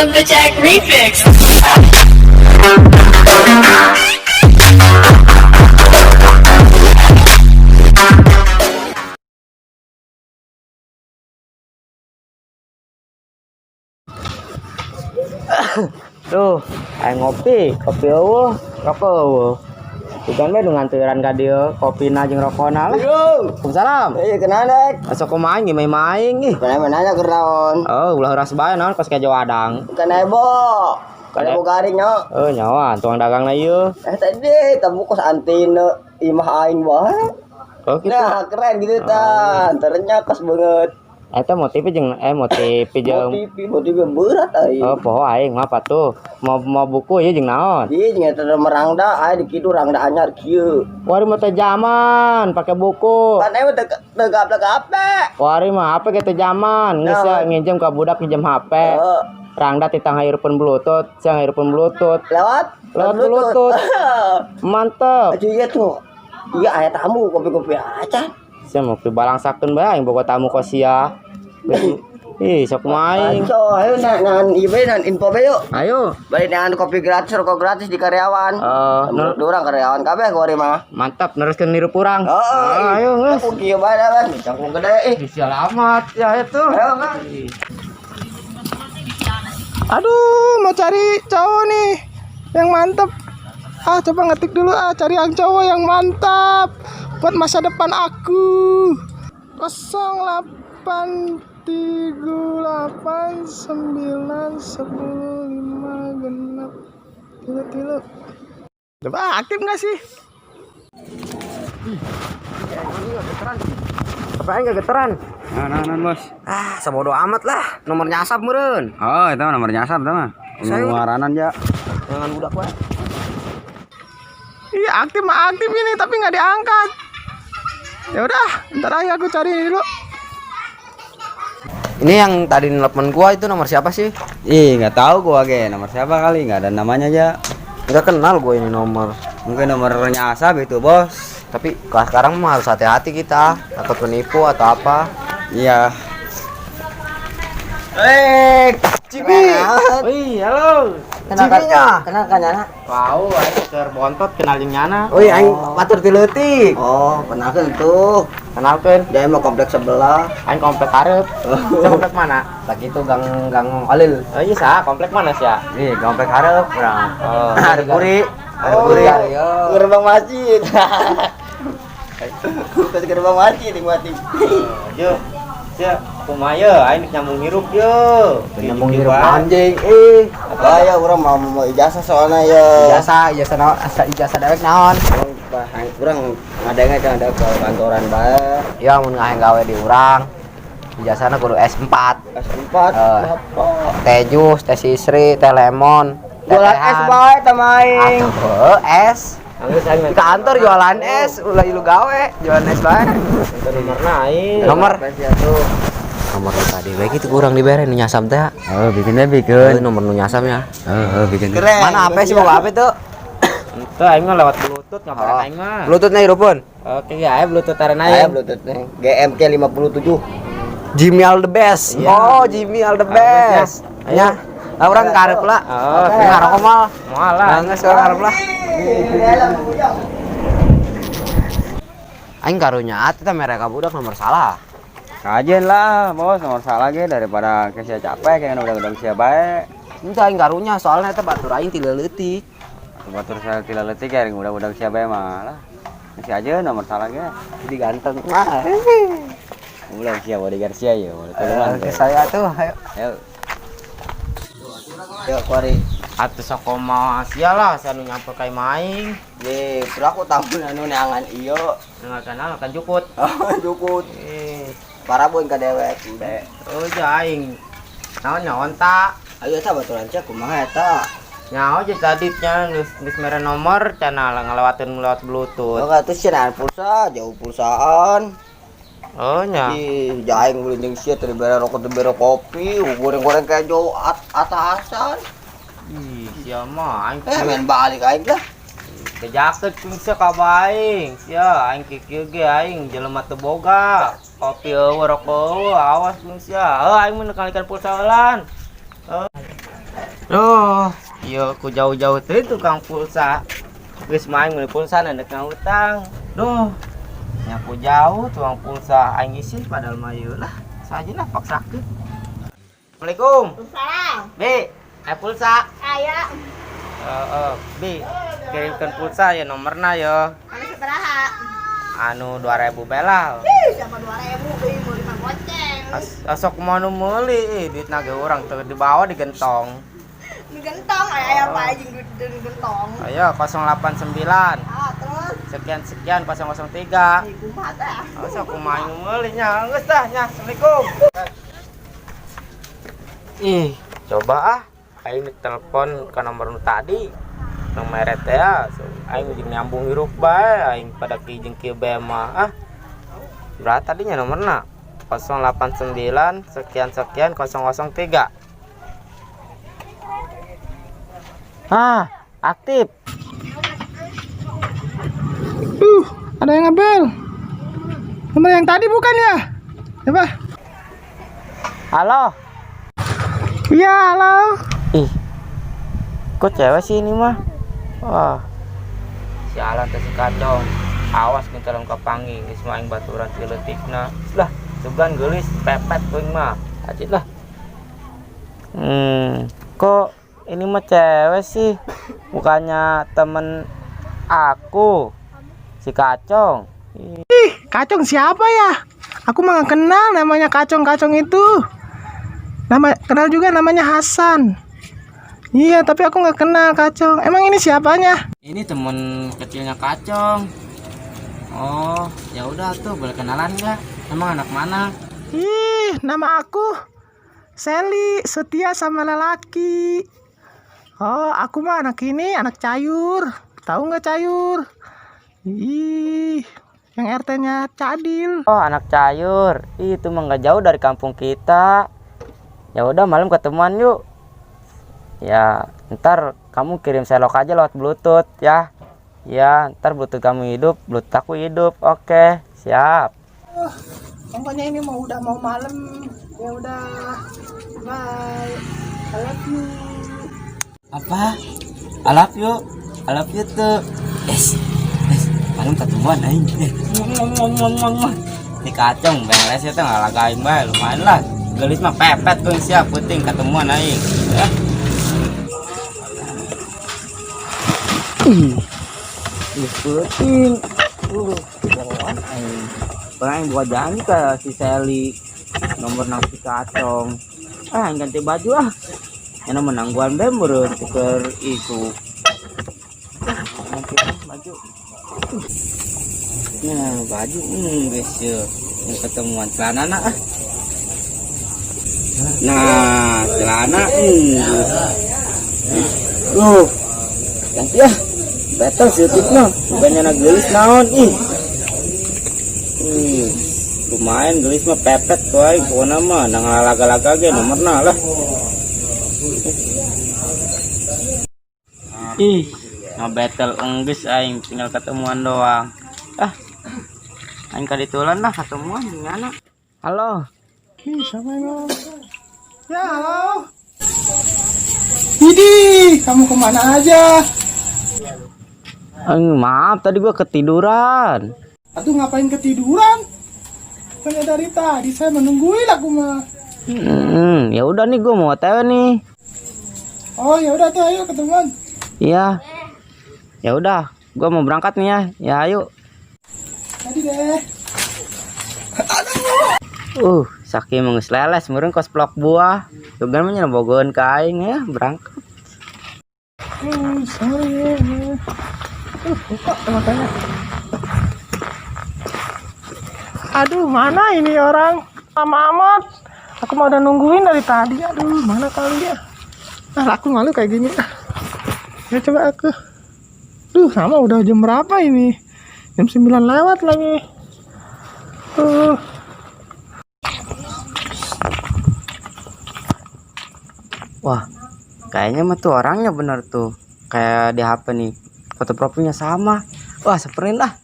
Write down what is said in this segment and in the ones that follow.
Lumberjack Remix. Tuh, aing ngopi, kopi euweuh, rokok euweuh. Bukan bae nu nganturan ka dieu, kopina jeung rokona lah. Yo. Waalaikumsalam. Eh, kenal dek. Asa kumaha aing main maing ih. Kenal nanya kunaon? Oh, ulah uras bae naon kos kejo wadang. Bukan ebo. Kan ebo garing nya. Oh, nyawa tukang dagang na ieu. Eh tadi tamu kos antena imah aing bae. Oh, gitu. Nah, keren gitu ta. Ternyata kos banget. Eta motif jeung motif jeung Motif motif berat aing. Oh, poho aing mah tuh. Mau mau buku ieu jeung naon? Iya, jeung eta merangda aing di kitu rangda anyar kieu. Wari mah teh zaman pakai buku. Kan aing teu teu gaplek HP. Wari mah HP ke teh zaman. Geus Nah, ya nginjem ka budak nginjem HP. Heeh. Rangda titang earphone Bluetooth, siang earphone Bluetooth. Lewat Lewat Bluetooth. Mantep. Aduh iya tuh. Iya aya tamu kopi-kopi acan. Sia mau pibalangsakeun bae aing boga tamu kos sia. Ih, sok main. So, ayo nah, nah, ieu bae nah, info bae yuk. Ayo. Balik dengan kopi gratis, rokok gratis di karyawan. Eh, Menurut orang karyawan kabeh kuari mah. Mantap, neruskeun nirup urang. Oh, Ah, ayo geus. Aku kieu bae dah, Bang. Cangkung gede ih. Selamat ya itu. Ayo, Bang. Aduh, mau cari cowok nih yang mantep. Ah, coba ngetik dulu ah, cari yang cowok yang mantap buat masa depan aku. 08 3 8 9 10 5 genep tilu tilu. Coba aktif nggak sih? Apa aing gegeteran? Nah, nah, nah, bos. Ah, sabodo amat lah. Nomor nyasap meureun. Oh, itu mah nomor nyasap itu mah. Ngaranan ya. Jangan budak wae. Iya, aktif mah aktif ini tapi nggak diangkat. Ya udah, ntar aja aku cari ini dulu. Ini yang tadi nelpon gua itu nomor siapa sih? Ih, nggak tahu gua ge nomor siapa kali, nggak ada namanya aja. Nggak kenal gua ini nomor. Mungkin nomor nyasap itu, bos. Tapi kalau sekarang mah harus hati-hati kita, takut penipu atau apa. Iya. Eh, Cibi. Wih, halo. Cibinya. Kenal kan nyana? Wow, aing keur bontot kenal jeung nyana. Wih, aing batur ti leutik. Oh, kenalkeun tuh. Kenalkeun. Dia mah kompleks sebelah. Aing komplek hareup. Sia komplek mana? Tak itu gang gang Olil. Oh iya, sa, komplek mana sih ya? Ih, komplek hareup urang. Oh, Hareup puri. Hareup Oh, puri. iya. Gerbang masjid. Ke gerbang masjid nikmati. Yo. Sia, kumaha ye? Aing nyambung hirup ye. Nyambung hirup anjing. Eh, Ah, ya urang mau mau ijazah soalnya ya. ijazah, ijazah naon? Asa ijazah dewek naon? Kurang ngadengnya jangan ada ke kantoran bae. Ya mun ngaheng gawe di urang. Ijazahna kudu S4. S4 Eh. bapak. Teh jus, teh sisri, teh lemon, teh Jualan es tehan. bae tamaing. Atuh, es. Anggeus aing Di kantor jualan es, ulah ilu gawe, jualan es bae. Minta nomorna aing. Nomor Ya tuh. nomor nu tadi bae kitu kurang dibere nu nyasam teh. Oh, bikinnya Euy, bikin. nomor nu nyasam ya. Oh, oh, bikin. Keren. Mana HP sih bawa HP tuh? Ente aing mah lewat Bluetooth ngapain Oh. aing mah. Bluetoothnya hirupun. Oke, ya aing Bluetooth taran Ayo aing. Bluetooth nih. GMK 57. Jimmy all the best. Iya. Oh, Jimmy all the best. Ya. Lah urang karep lah. Oh, Ngarokok mal. Moal lah. Nah, geus urang karep lah. Aing karunya atuh teh mereka budak nomor salah. Kajen lah, bos, nomor salah ge daripada ke sia capek kayak udah-udah sia bae. Itu aing karunya soalnya eta batur aing ti leutik. Batur saya tidak letik ya, udah-udah sia bae mah lah. Masih aja nomor salah ge. Jadi ganteng mah. Udah sia bodyguard sia ya, boleh tulungan. Ke saya tuh ayo. Ayo. Ya kuari. Atuh sok kumaha sia lah, sia nu nyampe ka imah aing. Ye, pura aku tamu anu neangan iyo. Dengar kenal kan jukut. Oh, jukut. Eh, Parabun ka dewek embe. oh ja aing. Naon nya onta. Ayo eta baturan cia kumaha eta? Nyaho aja tadi nya geus geus mere nomor cenah ngalewatin lewat Bluetooth. Oh, kata sia pulsa, jauh pulsaan. Oh nya. Ih, jaing beli jeung sia teu dibere rokok teu dibere kopi, goreng-goreng kejo atasan. Ih, sia mah aing Eh, main balik aing lah. Kejaket kuing sia ka baing. Sia aing kieu ge aing jelema teu boga. Kopi eueuh rokok eueuh awas kuing sia. Heuh aing mah nekalikan pulsa heulan. Duh, iya ku jauh-jauh teh tukang pulsa. Geus mah aing meuli pulsa ndek ngahutang. Duh, nyapu jauh tukang pulsa aing isin padahal mah ieu lah. Saja lah paksakeun. Assalamualaikum. Salam. Bi, aya pulsa. Aya. Heeh, Bi, kirimkan pulsa ya nomorna ya. Anu sabaraha? Anu 2000 bela. Ih, sama 2000 euy mau lima goceng. Asok mau nu meuli, ih, duit ge urang teu dibawa di gentong. Di gentong aya aya apa aja duit di gentong. Ayo 089 Ah, terus sekian sekian 003. ih kumaha teh? Asok kumaha nu meuli nya, geus dah nya. Assalamualaikum. Ih, coba ah aing telepon ke nomor nu tadi. Nu meret teh ya, aing jeung nyambung hirup bae aing pada ki jeung kieu bae mah ah. Berapa tadinya nomorna? 089 sekian sekian 003. Ah, aktif. Ada yang ngebel. Nomor yang tadi bukan ya? Coba. Halo. Iya, halo. Ih. Kok cewek sih ini mah? Wah. Sialan teh si kacong. Awas ke kapanggih geus mah aing baturan ti leutikna. Lah, sugan geulis pepet kuing mah. Acit lah. Kok ini mah cewek sih? Bukannya temen aku si kacong. Ih, kacong siapa ya? Aku mah nggak kenal namanya kacong-kacong itu. Nama kenal juga namanya Hasan. Iya, tapi aku nggak kenal kacong. Emang ini siapanya? Ini temen kecilnya kacong. Oh, ya udah tuh, boleh kenalan nggak? Emang anak mana? Ih, nama aku Seli, setia sama lelaki. Oh, aku mah anak ini, anak Cayur. Tahu nggak Cayur? Ih, yang RT-nya Cadil. Oh, anak Cayur. Ih, itu mah nggak jauh dari kampung kita. Ya udah, malam ketemuan yuk. Ya, ntar kamu kirim selok aja lewat Bluetooth ya. Ya, ntar Bluetooth kamu hidup, Bluetooth aku hidup. Oke, siap. Oh, pokoknya ini mau udah mau malam. Ya udah. Bye. I love you. Apa? I love you. I love you tuh. Es. Es, malam ketemuan aing. Ini kacong, beres ya tuh ngalagain bae lumayan lah. Gelis mah pepet tuh siap puting ketemuan aing. Ya. Ih, puting. Bohongan aing. Orang yang buat janji ke si Sally nomor nang si kacong. Ah, aing ganti baju ah. Yang menangguan bae meureun tuker isu. Ganti ah, baju. Nah, baju guys ya. Yang ketemuan celana nah, ah. Nah, celana. Ganti ah. Betul sih mah. Bukannya na geulis naon ih. Lumayan geulis mah pepet koy pokona mah nang lalaga-laga ge nomorna lah. Ih, ngebattle enggeus aing tinggal ketemuan doang. Ah. Aing kaditulan lah ketemuan gimana? Halo. Ih, siapa yang ngomong? Ya, halo. Widih, kamu kemana aja? Maaf tadi gua ketiduran. Aduh, ngapain ketiduran? Bukannya dari tadi saya menungguin aku mah. Ya udah nih gua mau OTW nih. Oh, ya udah tuh ayo ketemuan. Iya. Ya udah, gua mau berangkat nih ya. Ya ayo. Tadi deh. Saking mah geus leles meureun kos plok buah. Sugan mah nya bogoheun ka aing ya, berangkat. Oh, saya. Buka matanya. Aduh, mana ini orang? Lama amat. Aku mau udah nungguin dari tadi. Aduh, mana kali dia? Ah, aku malu kayak gini. Ya coba aku. Duh, sama udah jam berapa ini? Jam 9 lewat lagi. Tuh. Wah, kayaknya mah tuh orangnya bener tuh. Kayak di HP nih. Foto profilnya sama. Wah, samperin lah.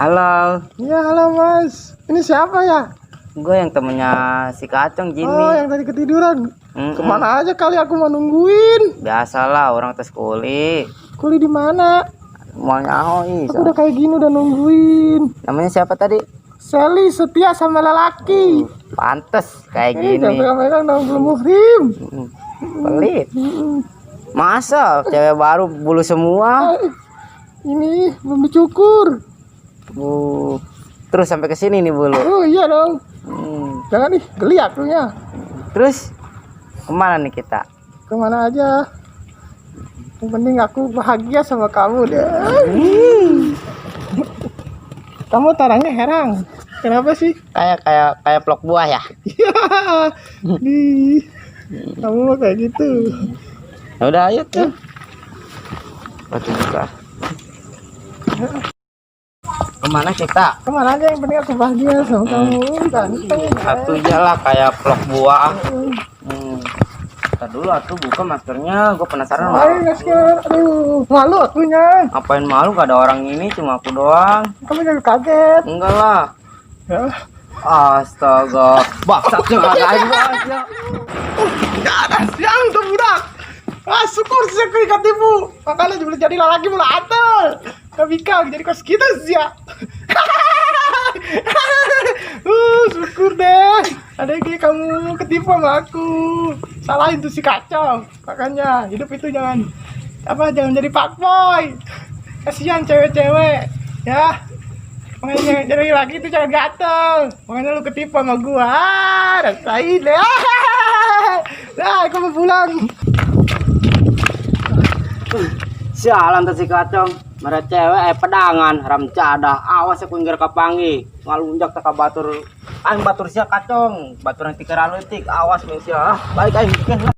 Halo, Ya, halo, Mas. Ini siapa ya? Gue yang temennya si Kacong, Jimmy. Oh, yang tadi ketiduran. Mm-mm. Kemana aja kali, aku mau nungguin. Biasalah, orang tes kuli. Kuli di mana? Mau nyaho ih. Aku udah kayak gini udah nungguin. Namanya siapa tadi? Sally setia sama lelaki. Pantes kayak Eh, gini. jangan pegang-pegang dong, belum muhrim. Pelit. Masa cewek baru bulu semua? Eh, ini belum dicukur. Bu. Terus sampai ke sini nih bulu. Oh iya dong. Jangan nih, geli akunya. Terus kemana nih kita? Kemana aja? Yang penting aku bahagia sama kamu deh. Kamu tarangnya herang. Kenapa sih? Kayak kayak kayak plok buah ya? Iya. Di. Kamu mah kayak gitu. Ya udah, ayo tuh. Batu juga. Kemana kita? Kemana aja, yang penting aku bahagia sama kamu. Ganteng. Satu aja lah, kayak plok buah. Ntar dulu atuh, buka maskernya, gue penasaran. Ayo, masker. Aduh, malu akunya. Ngapain malu, gak ada orang ini, cuma aku doang. Kamu jangan kaget. Enggak lah. Ya. Astaga. Bangsat juga aing bos ya. Gak ada siang tuh budak. Ah, syukur sih aku ikat tipu. Makanya juga jadi lelaki mula atel. Tapi kang jadi kos gitu sih ya. Syukur deh. Ada yang kayak kamu ketipu sama aku. Salahin tuh si kacau. Makanya hidup itu jangan apa, jangan jadi fuckboy. Kasihan cewek-cewek ya. Makanya jangan jadi laki itu jangan gatel. Makanya lu ketipu sama gua. Ah, rasain deh. Nah, aku mau pulang. Sialan tuh si kacong. Mere cewek eh pedangan ram cadah. Awas aku inggar kapangi. Ngalunjak tak batur. Aing batur sia kacong. Batur yang tikar alutik. Awas meng sia. Ah, balik aing bikin lah.